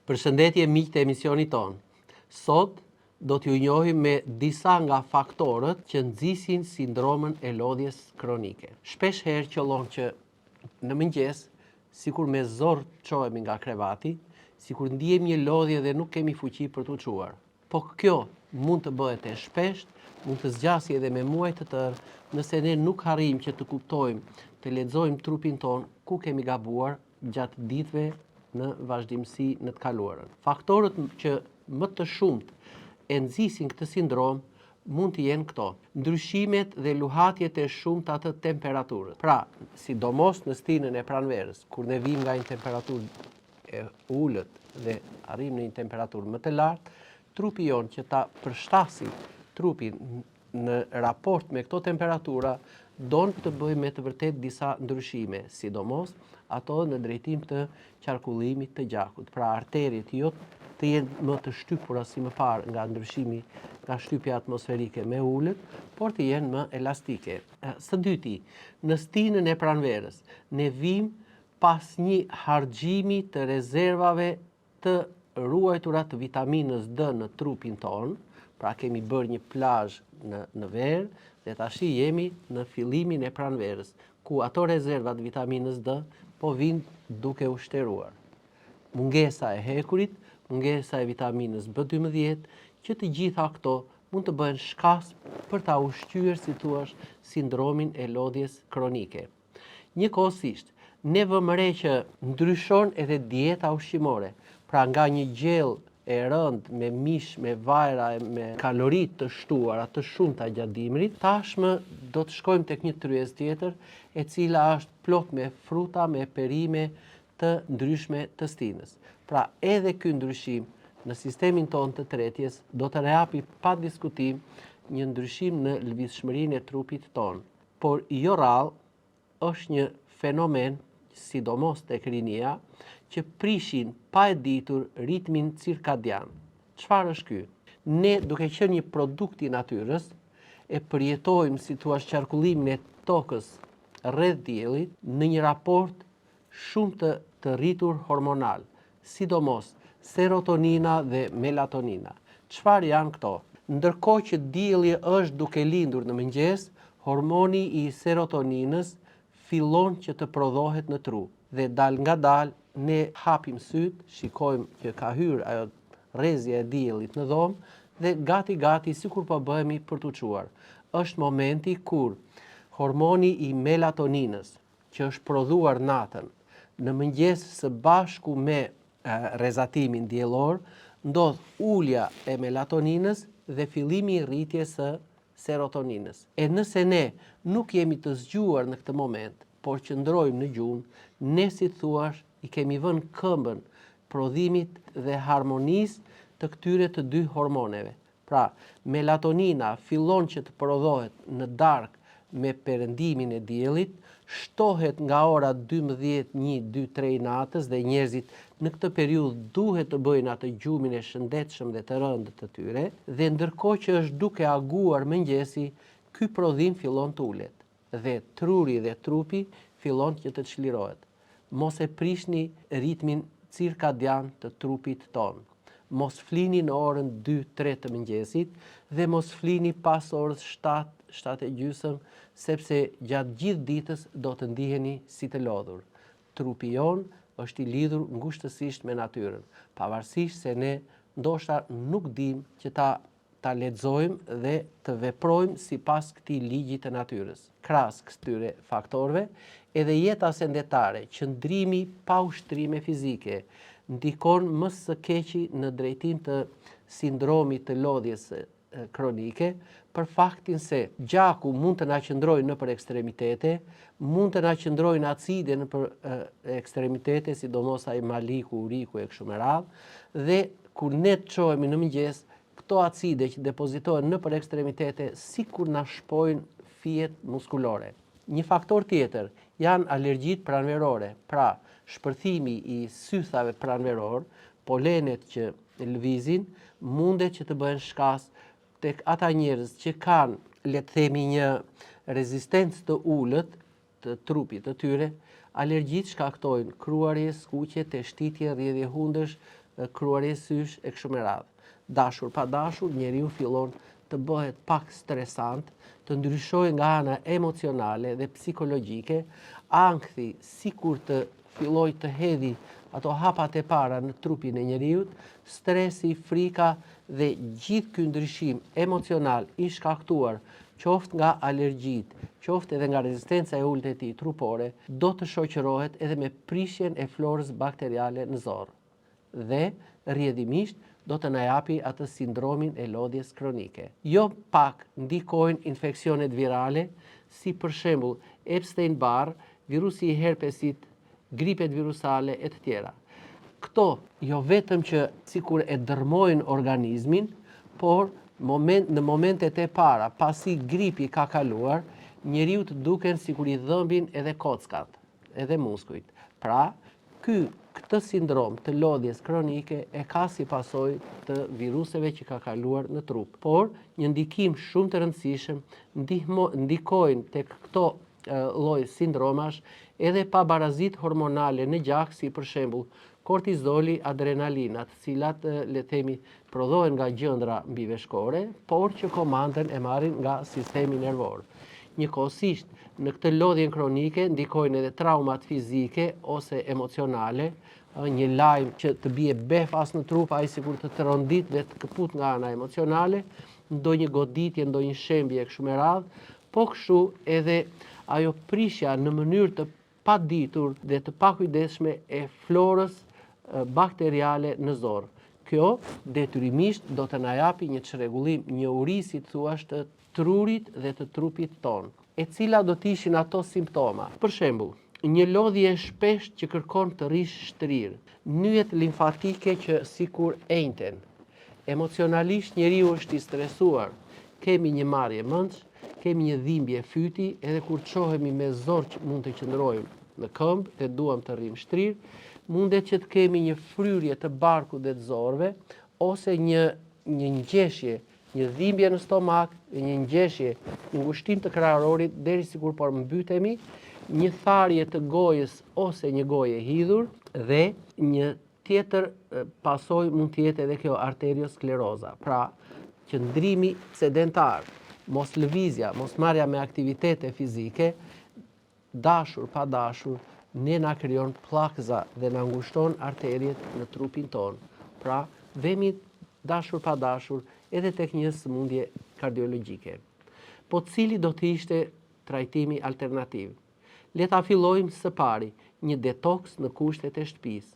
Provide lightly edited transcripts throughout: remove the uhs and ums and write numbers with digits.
Përshëndetje miqtë e emisionit tonë. Sot do t'ju njohim me disa nga faktorët që nxisin sindromën e lodhjes kronike. Shpesh herë qëllon që në mëngjes, sikur me zor çohemi nga krevati, sikur ndiejmë një lodhje dhe nuk kemi fuqi për t'u çuar. Po kjo mund të bëhet e shpeshtë, mund të zgjasë edhe me muaj të tërë, nëse ne nuk arrijmë që të kuptojmë, të lexojmë trupin tonë ku kemi gabuar gjatë ditëve në vazhdimësi në të kaluarën. Faktorët që më të shumtë e nxisin këtë sindromë mund të jenë këto: ndryshimet dhe luhatjet e shumta të temperaturës. Pra, sidomos në stinën e pranverës, kur ne vijmë nga një temperaturë e ulët dhe arrijmë në një temperaturë më të lartë, trupi jonë që ta përshtasi trupin në raport me këto temperatura, don të bëjë me të vërtetë disa ndryshime, sidomos ato në drejtim të qarkullimit të gjakut. Pra arteriet jo të jenë më të shtypura si më parë nga ndryshimi nga shtypja atmosferike më e ulët, por të jenë më elastike. Së dyti, në stinën e pranverës, ne vijmë pas një harxhimi të rezervave të ruajtura të vitaminës D në trupin tonë, pra kemi bërë një plazh në në verë dhe tashi jemi në fillimin e pranverës, ku ato rezerva të vitaminës D po vijnë duke u shteruar. Mungesa e hekurit, mungesa e vitaminës B12, që të gjitha këto mund të bëhen shkas për ta ushqyer, si thuash, sindromin e lodhjes kronike. Njëkohësisht, ne vëmë re që ndryshon edhe dieta ushqimore, pra nga një gjellë e rëndë me mish, me vajra e me kalori të shtuara, të shumta gjatë dimrit, tashmë do të shkojmë tek një tryezë tjetër, e cila është plot me fruta, me perime të ndryshme të stinës. Pra edhe ky ndryshim në sistemin tonë të tretjes do të rehapi pa diskutim një ndryshim në lëvizshmërinë e trupit tonë. Por jo rrallë është një fenomen, sidomos tek rinia, që prishin pa e ditur ritmin cirkadian. Çfarë është ky? Ne duke qenë një produkt i natyrës, e përjetojmë, si thua, qarkullimin e tokës rreth diellit në një raport shumë të të rritur hormonal, sidomos serotonina dhe melatonina. Çfarë janë këto? Ndërkohë që dielli është duke lindur në mëngjes, hormoni i serotoninës fillon që të prodhohet në tru dhe dalëngadalë ne hapim sytë, shikojmë që ka hyrë ajo rrezja e diellit në dhomë dhe gati gati sikur po bëhemi për t'u çuar. Është momenti kur hormoni i melatoninës, që është prodhuar natën, në mëngjes së bashku me rrezatimin diellor, ndodh ulja e melatoninës dhe fillimi i rritjes së serotoninës. E nëse ne nuk jemi të zgjuar në këtë moment, por qëndrojmë në gjumë, ne si të thuash i kemi vënë këmbën prodhimit dhe harmonisë të këtyre të dy hormoneve. Pra, melatonina fillon që të prodhohet në darkë me perëndimin e diellit, shtohet nga ora 12, 1, 2, 3 i natës dhe njerëzit në këtë periudhë duhet të bëjnë atë gjumin e shëndetshëm dhe të rëndë të tyre, dhe ndërkohë që është duke aguar mëngjesi, ky prodhim fillon të ulet dhe truri dhe trupi fillon që të çlirohet. Mos e prishni ritmin cirkadian të trupit tonë. Mos flini në orën 2-3 të mëngjesit dhe mos flini pas orës 7, 7 e gjysëm, sepse gjatë gjithë ditës do të ndiheni si të lodhur. Trupi jonë është i lidhur ngushtësisht me natyrën, pavarësisht se ne ndoshta nuk dimë që ta ta lexojmë dhe të veprojmë sipas këtij ligji të natyrës. Krahas këtyre faktorëve, edhe jeta sendetare, qëndrimi pa ushtrime fizike, ndikon më së keqi në drejtim të sindromit të lodhjes kronike, për faktin se gjaku mund të na qëndrojë nëpër ekstremitete, mund të na qëndrojnë acide nëpër ekstremitete, sidomos ai maliku, uriku e kështu me radhë, dhe kur ne të çohemi në mëngjes, Këto acide që depozitohen nëpër ekstremitete sikur na shpojnë fijet muskulore. Një faktor tjetër janë alergjitë pranverore, pra shpërthimi i sythave pranveror, polenet që lëvizin, mundet që të bëhen shkas tek ata njerëz që kanë, le të themi, një rezistencë të ulët të trupit të tyre, alergjitë shkaktojnë kruarje, skuqje, teshtitje, rrjedhje hundësh, kruarje sysh e kështu me radhë. Dashur pa dashur, njeriu fillon të bëhet pak stresant, të ndryshojë nga ana emocionale dhe psikologjike, ankthi sikur të fillojë të hedhi ato hapat e para në trupin e njeriut, stresi, frika dhe gjithë ky ndryshim emocional i shkaktuar qoftë nga alergjitë, qoftë edhe nga rezistenca e ulët e tij trupore, do të shoqërohet edhe me prishjen e florës bakteriale në zorrë. Dhe, rrjedhimisht, do të na japi atë sindromin e lodhjes kronike. Jo pak ndikojnë infeksionet virale, si për shembull Epstein-Barr, virusi i herpesit, gripet virusale e të tjera. Këto jo vetëm që sikur e dërrmojnë organizmin, por moment, në momentet e para, pasi gripi ka kaluar, njeriut duken sikur i dhëmbin edhe kockat, edhe muskujt. Pra, ky këtë sindrom të lodhjes kronike e ka si pasojë të viruseve që ka kaluar në trup. Por, një ndikim shumë të rëndësishëm ndihmo, ndikojnë tek këto lloj sindromash edhe pabarazitë hormonale në gjak si për shembull kortizoli, adrenalina, të cilat le të themi prodhohen nga gjëndra mbiveshkore, por që komandën e marrin nga sistemi nervor. Njëkohësisht, në këtë lodhjen kronike ndikojnë edhe traumat fizike ose emocionale, një lajm që të bie befas në trup, ai sikur të trondit dhe të këput nga ana emocionale, ndonjë goditje, ndonjë shembje e kështu me radhë, Po kështu edhe ajo prishja në mënyrë të paditur dhe të pakujdesshme e florës bakteriale në zorrë. Kjo detyrimisht do të na japi një çrregullim, një uri si të thuash të trurit dhe të trupit tonë. E cila do të ishin ato simptoma? Për shembull, një lodhje e shpeshtë që kërkon të rrish shtrirë, nyjet limfatike që sikur enjten, Emocionalisht njeriu është i stresuar, kemi një marrje mendsh, kemi një dhimbje fyti, edhe kur çohemi me zor që mund të qëndrojmë në këmbë dhe duam të rrimë shtrirë, mundet që të kemi një fryrje të barkut dhe të zorrëve, ose një një ngjeshje, një dhimbje në stomak dhe një ngjeshje, një ngushtim të kraharorit deri sikur po mbytemi, një tharje të gojës ose një gojë e hidhur dhe një Tjetër pasojë mund të jetë edhe kjo arterioskleroza, pra qëndrimi sedentar, mos lëvizja, mos marrja me aktivitete fizike, dashur pa dashur, ne na krijon pllakëza dhe na ngushton arteriet në trupin tonë. Pra, vemi dashur pa dashur edhe tek një sëmundje kardiologjike. Po cili do të ishte trajtimi alternativ? Le ta fillojmë së pari, një detoks në kushtet e shtëpisë.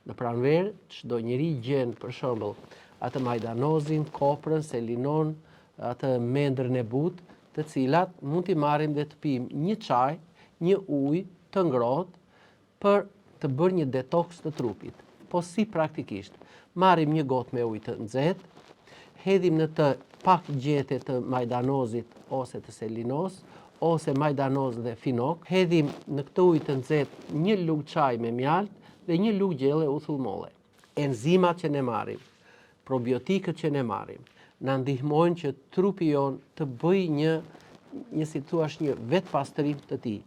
Në pranverë, çdo njeri gjen për shembull atë majdanozin, koprën, selinon, atë mendrën e butë, të cilat mund t'i marrim dhe të pimë një çaj, një ujë të ngrohtë për të bërë një detoks të trupit. Po si praktikisht? Marrim një gotë me ujë të nxehtë, hedhim në të pak gjethe të majdanozit ose të selinos, ose majdanoz dhe finok, hedhim në këtë ujë të nxehtë një lugë çaji me mjaltë dhe një lugë gjelle uthull molle. Enzimat që ne marrim, probiotikët që ne marrim, na ndihmojnë që trupi jonë të bëjë një një si thuash një vetëpastrim të tij.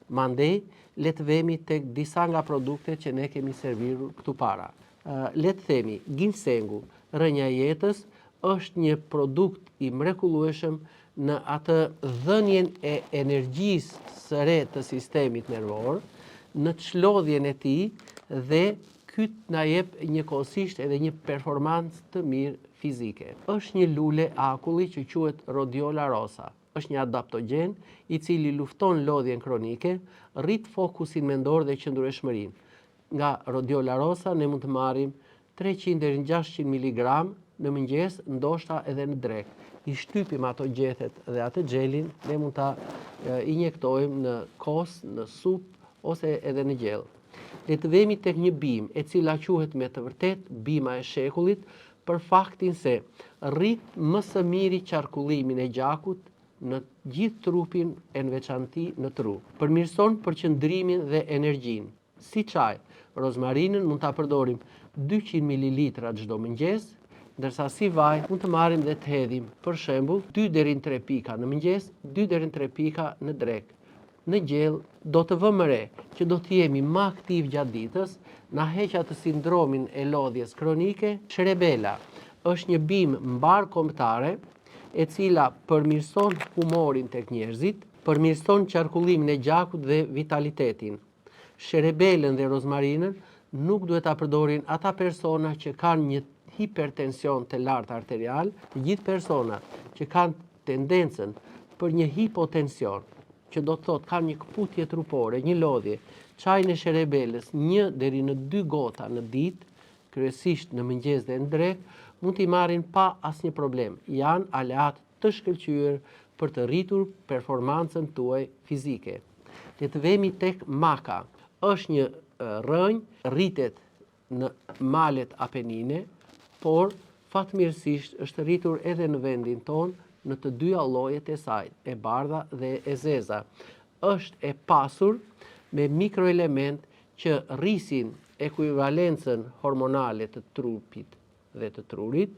Mandej, le të vemi tek disa nga produktet që ne kemi servirur këtu para. Le të themi, ginsengu, rrënja e jetës, është një produkt i mrekullueshëm në atë dhënien e energjisë së re të sistemit nervor, në çlodhjen e tij dhe ky na jep njëkohësisht edhe një performancë të mirë fizike. Është një lule akulli që quhet Rhodiola rosa. Është një adaptogjen i cili lufton lodhjen kronike, rrit fokusin mendor dhe qëndrueshmërinë. Nga Rhodiola rosa ne mund të marrim 300 deri në 600 miligram në mëngjes, ndoshta edhe në drekë. I shtypim ato gjethet dhe atë xhelin, ne mund ta injektojmë në kos, në supë ose edhe në gjellë. Le të vemi tek një bimë, e cila quhet me të vërtetë bima e shekullit, për faktin se rrit më së miri qarkullimin e gjakut në gjithë trupin e në veçanti në tru. Përmirëson përqendrimin dhe energjinë. Si çaj, rozmarinën mund ta përdorim 200 mililitra çdo mëngjes, ndërsa si vaj mund të marrim dhe të hedhim, për shembull, 2 deri në 3 pika në mëngjes, 2 deri në 3 pika në drekë. Në gjellë do të vëmë re që do të jemi më aktivë gjatë ditës, na heq atë sindromin e lodhjes kronike. Sherebela është një bimë mbarëkombëtare e cila përmirëson humorin tek njerëzit, përmirëson qarkullimin e gjakut dhe vitalitetin. Sherebelën dhe rozmarinën nuk duhet ta përdorin ata persona që kanë një hipertension të lartë arterial, të gjithë personat që kanë tendencën për një hipotension, që do të thotë kanë një këputje trupore, një lodhje, çajin e sherebelës një deri në dy gota në ditë, kryesisht në mëngjes dhe në drekë, mund t'i marrin pa asnjë problem. Janë aleatë të shkëlqyer për të rritur performancën tuaj fizike. Le të vemi tek maka. Është një rrënjë, rritet në malet Apenine, por fatmirësisht është rritur edhe në vendin tonë në të dyja llojet e saj, e bardha dhe e zeza. Është e pasur me mikroelementë që rrisin ekuivalencën hormonale të trupit dhe të trurit,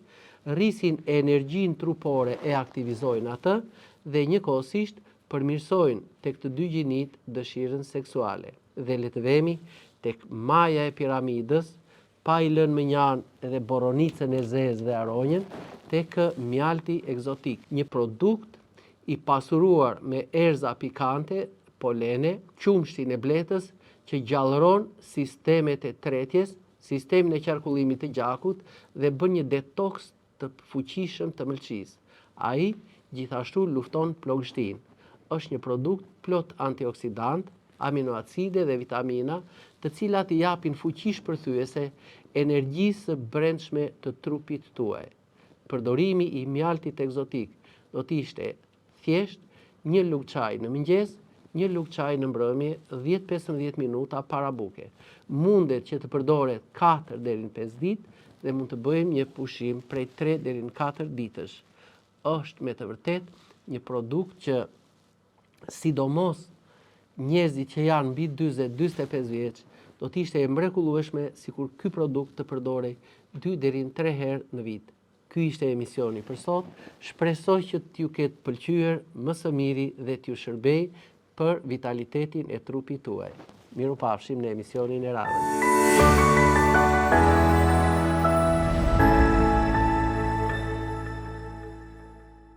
rrisin energjinë trupore e aktivizojnë atë dhe njëkohësisht përmirësojnë tek të dy gjinitë dëshirën seksuale. Dhe le të vemi tek maja e piramidës, pa i lënë mënjanë edhe boronicën e zezë dhe aronjën, tek mjalti ekzotik, një produkt i pasuruar me erëza pikante, polene, qumështin e bletës që gjallëron sistemet e tretjes, sistemin e qarkullimit të gjakut dhe bën një detoks të fuqishëm të mëlçisë. Ai gjithashtu lufton plogështinë. Është një produkt plot antioksidantë, aminoacide dhe vitamina, të cilat i japin fuqi shpërthyese energjisë së brendshme të trupit tuaj. Përdorimi i mjaltit ekzotik do të ishte Thjesht, një lugë çaji në mëngjes, një lugë çaji në mbrëmje, 10-15 minuta para buke. Mundet që të përdoret 4 deri në 5 ditë dhe mund të bëjmë një pushim prej 3 deri në 4 ditësh. Është me të vërtetë një produkt që sidomos njerëzit që janë mbi 40-45 vjeç, do të ishte e mrekullueshme sikur ky produkt të përdorej 2 deri në 3 herë në vit. Ky ishte emisioni për sot, shpresoj që t'ju ketë pëlqyer më së miri dhe t'ju shërbejë për vitalitetin e trupit tuaj. Mirupafshim në emisionin e radhës.